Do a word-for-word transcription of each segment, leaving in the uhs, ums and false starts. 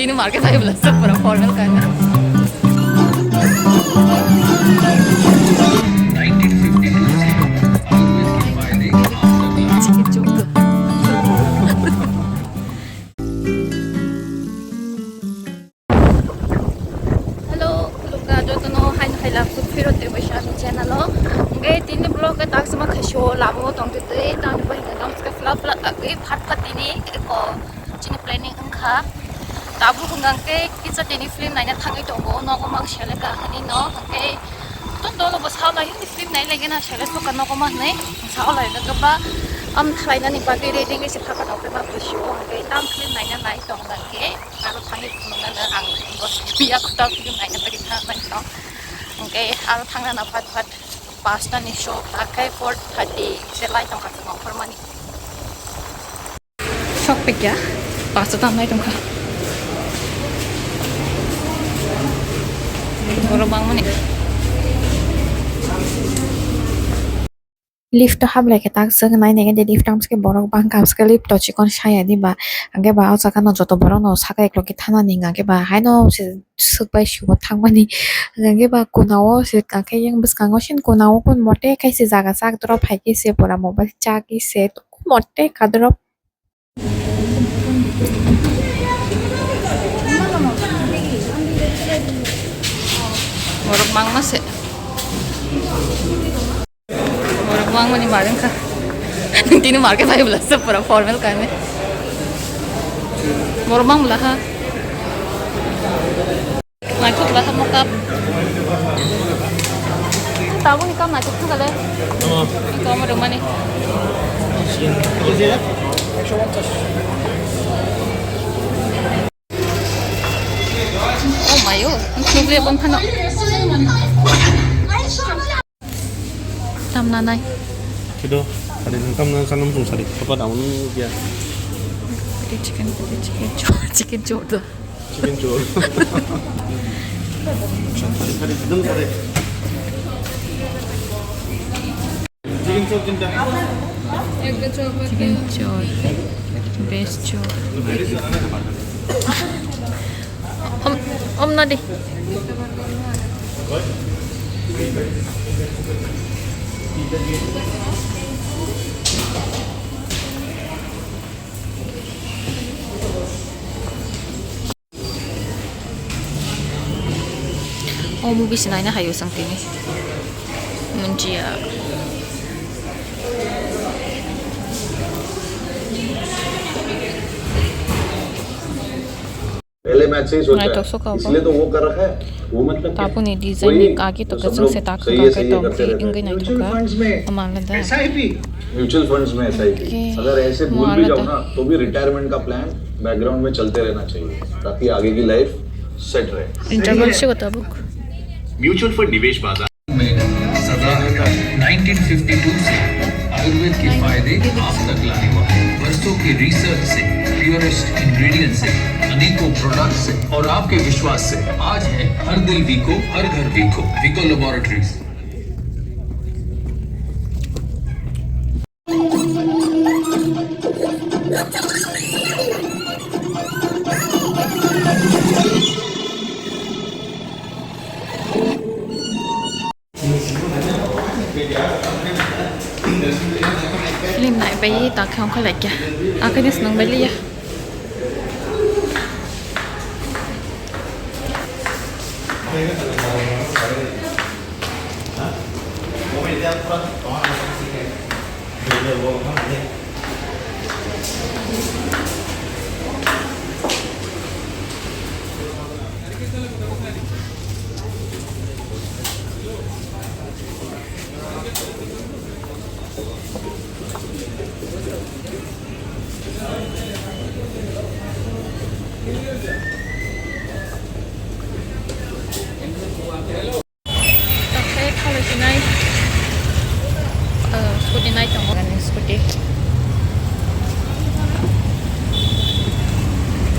Ini market saya belum super formal kan. Chicken joke. Hello, khulumkha jotono, haino hai labsuk phirot tei waisa ani channel o. Hwnkhe tini vlog khe taksima khaisio lama o tongtwi twi, tamni bagwi hwnkhe tamo khe flap flap agwi phat phat tini eko chini planning wngkha. Tabuk hwnkhe kisa tini film naina thangwi tongo, nogo mang seleka hinwi no, hwnkhe jotono bo sao lai hwnwi film nai lai gana selek suka nogo ma hinwi sao lai gana ba am thalai nani bagwi ready wngwi se phaka tongkhe ma buisio, hwnkhe tam film naina nai tong hwnkhe. Aro thangwi phunuknano ang bo piya khuta phunuk naina bagwi thangnai tong. Hwnkhe aro thangnano phat phat pasta ni show, takhai four thirty se lai tongkha chwng ongkhormani. Sok pekya, pasta tam lai tongkha. Borok bangmani. Lift o hablai khe tak swk nai nai khe lift o hamsike borok bang kam swk lift o chikon saya di ba. Hwnkhe ba o jaga no joto borok no saka eklo khe thana ni hwnkhe ba haino se swk bai subo thangmani. Hwnkhe ba kuna o se hwnkhe yang bwskango sin kuna o kun mote khe se jaga chak drop hai khe se pura mobile chak khe se mote ka drop. Borok mangma se. Borok mangmani bareng kha. Tini market bai bwla se pura formal kani. Borok mang bwla ha. Naithok bwla ha mo cup. Tabukni cup naithok thangkha le. Tamo. Tamo rwmani. Oh mayo, nukle bong phano. Tamna nai. Kido, sari nang tamna sanam sung sari. Apa daun ya? Pati chicken, pati chicken, chicken chor do. Chicken chor. Sari, sari, dum sari. Chicken chor, veg chor, best chor. Om, om na di. O movie se naina hayo chwng tini. Munjia. पहले मैच से ही सोचा है, इसलिए तो वो कर रखा है। Tabukni design ni kaki to kwchwng se tak kwrwng khe tong khe wngwi naithok kha. Omo alada. Mutual funds में एसआईपी, अगर ऐसे भूल भी जाओ ना, तो भी रिटायरमेंट का प्लान बैकग्राउंड में चलते रहना चाहिए, ताकि आगे की लाइफ सेट रहे। Interval se ko tabuk. Mutual fund निवेश बाजार में सदा नाइनटीन फिफ्टी टू से आयुर्वेद के फायदे आप तक लाने वाले वर्षों के रिसर्च से, प्योरेस्ट इंग्रेडिएंट से, अनेकों प्रोडक्ट से और आपके विश्वास से आज है हर दिल वीको, हर घर वीको। वीको laboratories. Film nai bai ta khe ongkha lai kya. Akhe ni snang bai liya. Tokhe thalai sinai. Oh, scooty nai tongo. Ani scooty.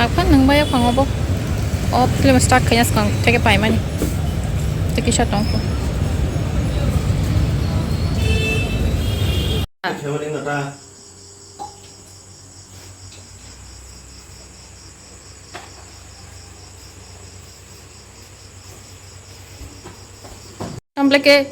Aphan nang bai phang obo. O film start khaina swkang theke paimani. Tei kisa tongkho. Bleke.